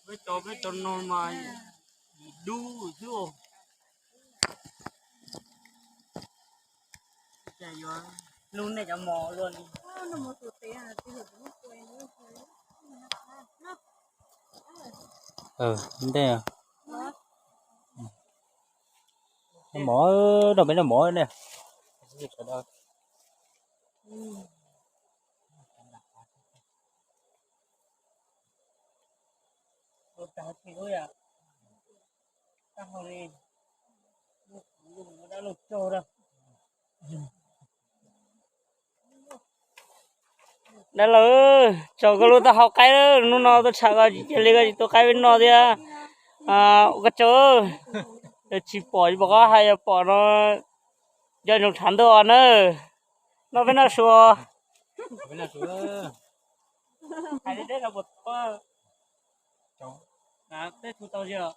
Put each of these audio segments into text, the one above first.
Peb cov, peb cov no mas dub xwb. Lub nej cov mos luaj li. Ntej, noj mov, noj peb noj mov ne. Dab laug, tsaug koj lub taub hau qaib, hnub no tuaj tsham koj tsis cia li koj tsis tua qaib peb noj thiab. Ua koj tsaug, tsis pom tsis pom qab hais, yog pom no nco ntsoov tshav ntuj os na. Noj peb noj su. Hais deb deb no puas tau? Peb tu tau ziag.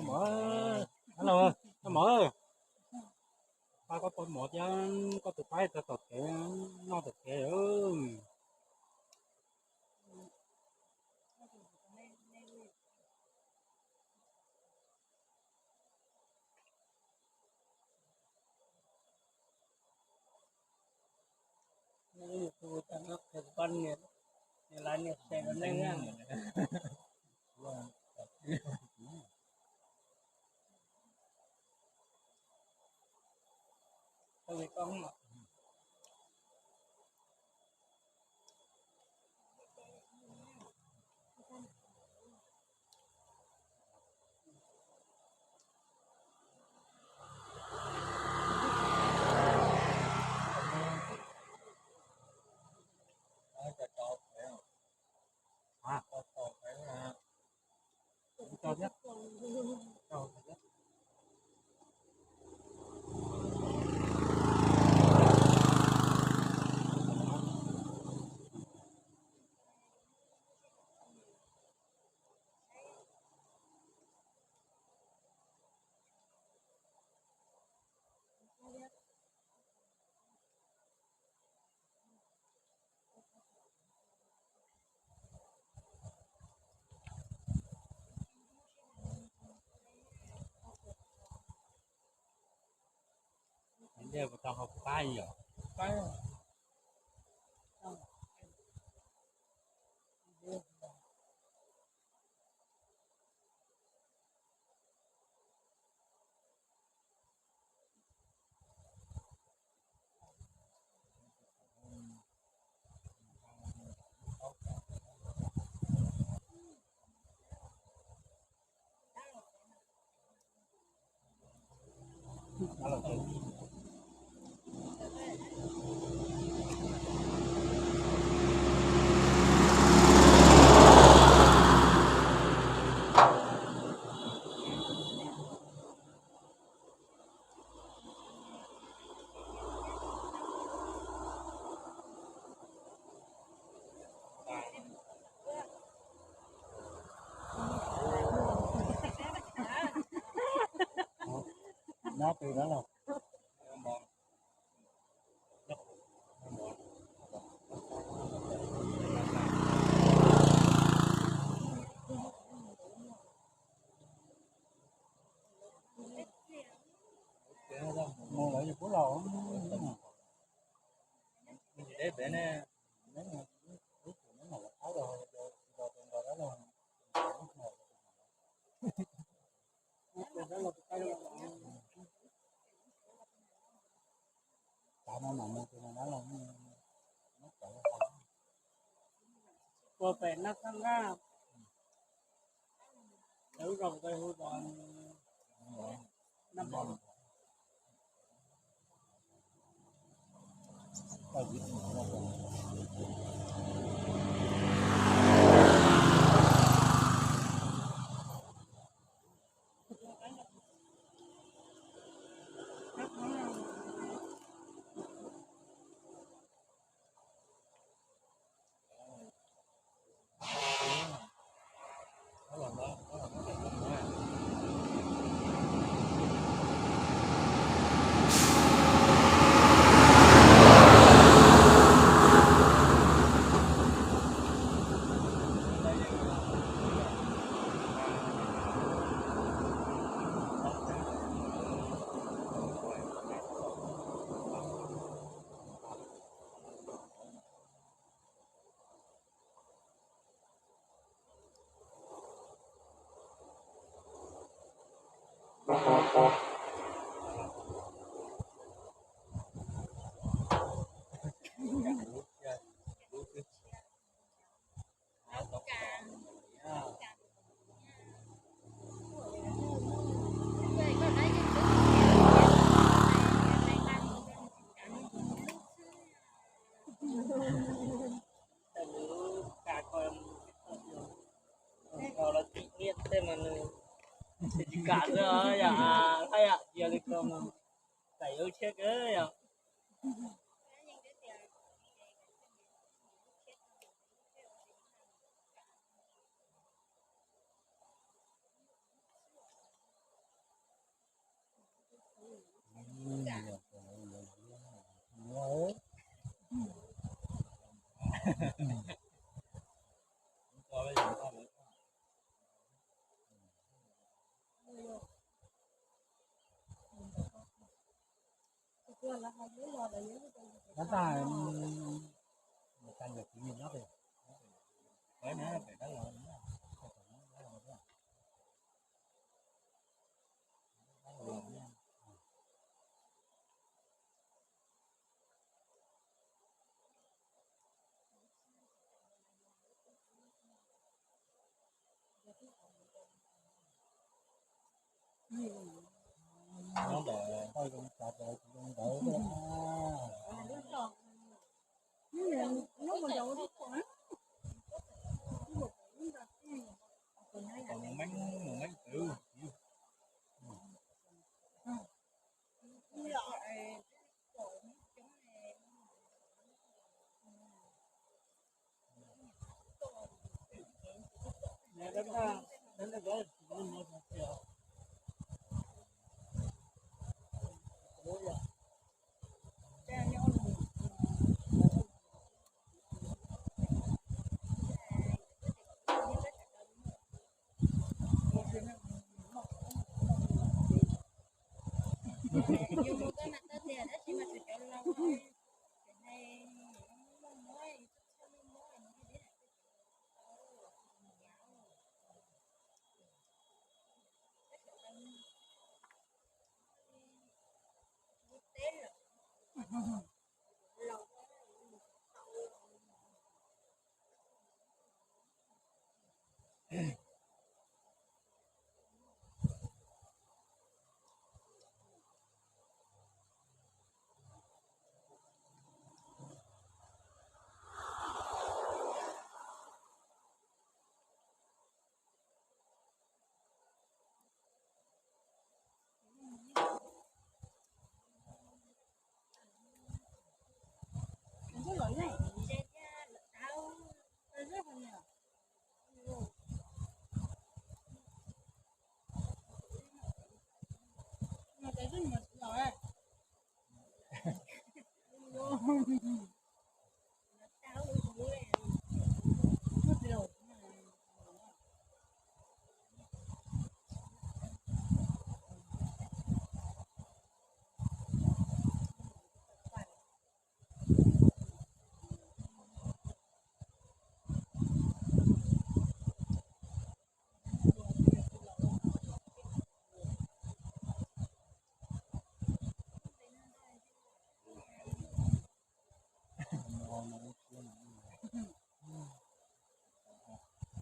Mov, mov, pab koj poj mov thiab koj tus qaib txog tom kev, noj tom kev. Ntej puas tau hau pab yom? Nyob twg no los? Mus lawv yus pub los. Ua pem nab thab nqaj, lawv zoo nqe hu nab. Tsis kam xwb yom, haj yam cia li ko mas, txais yuav tshiab kawg yom. Nab tag, nws tas yawm txiv nyob pem, pem dab los. Nyob ntawm toj zoo tsav tau zoo ntawd. Mus meeb, mus meeb twv.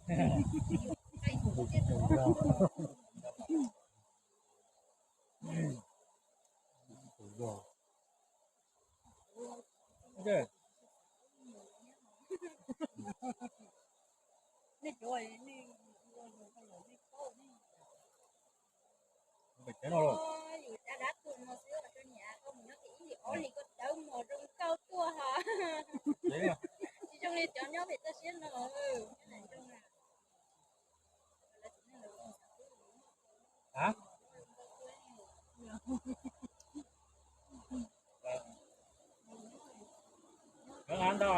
Yus dab dab tuag no xwb, koj niam koj mus nyob tim ib tim ob hlis koj dawb mos zoo nkauj tuaj ha. Tsis zoo li cov nyob pem toj siab no. Ntau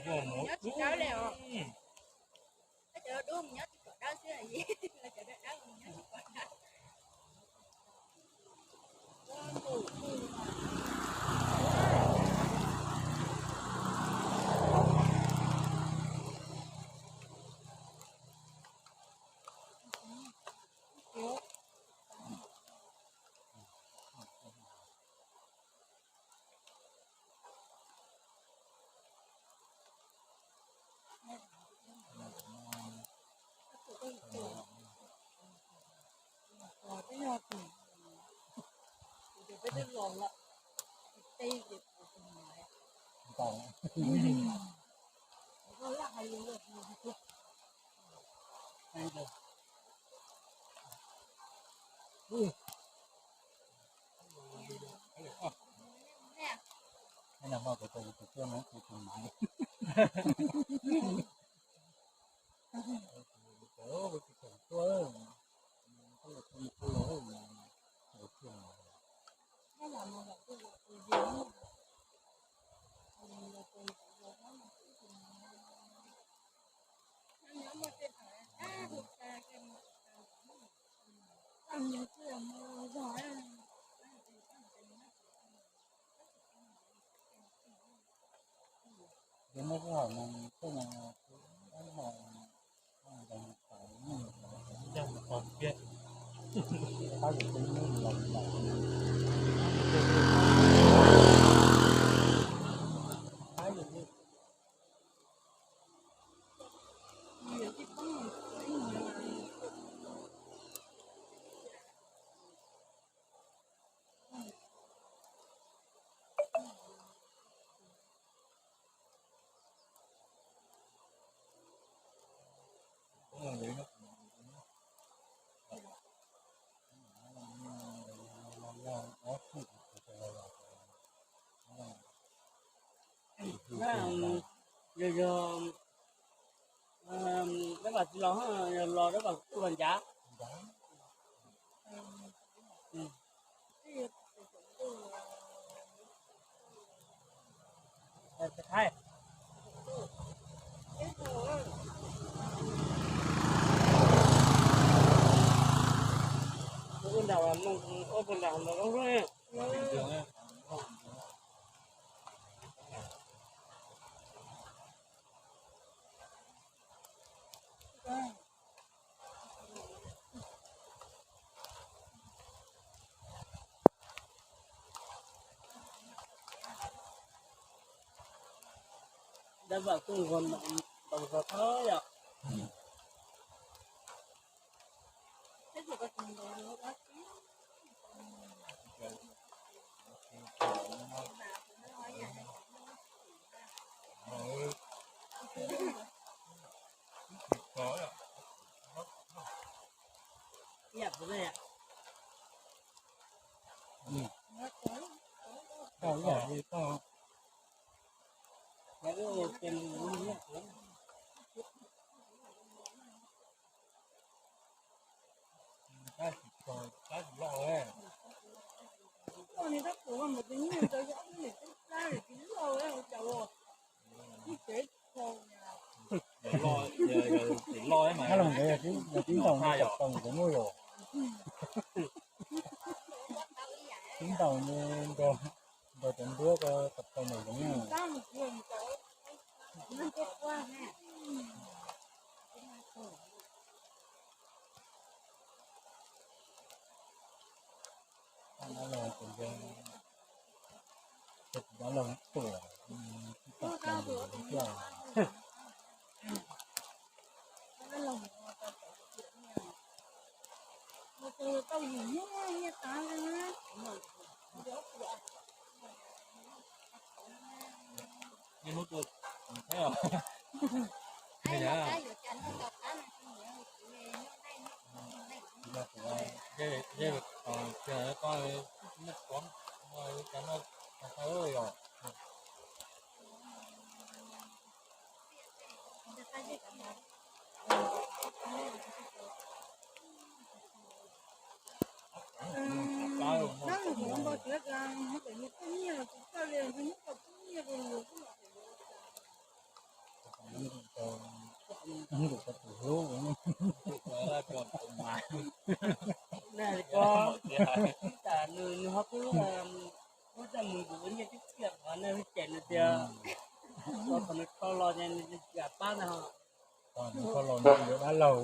tuaj mus. Nyob tsis dawb li os. Cov dub mus nyob tsis kom dawb xwb, cov dawb mus nyob tsis kom dawb. Yog, yog dab vam tsis los, yog los dab vam tuaj los ncav. Dab vam kuj nqos ntoos nqos thab yom. Hab los nkawd yog tib ntaus nkaus tau nkawd muaj yom. Tib ntaus nkaus, nkaus cov nruab ko tau nkaus zoov. Nws ho kuj, kuj coj mus yuav nyiaj tib txiaj qhov nej cem nws tias, qhov nws kho los ces nws tsis kam pab ntag. Nws kho los nws yuav dab laug.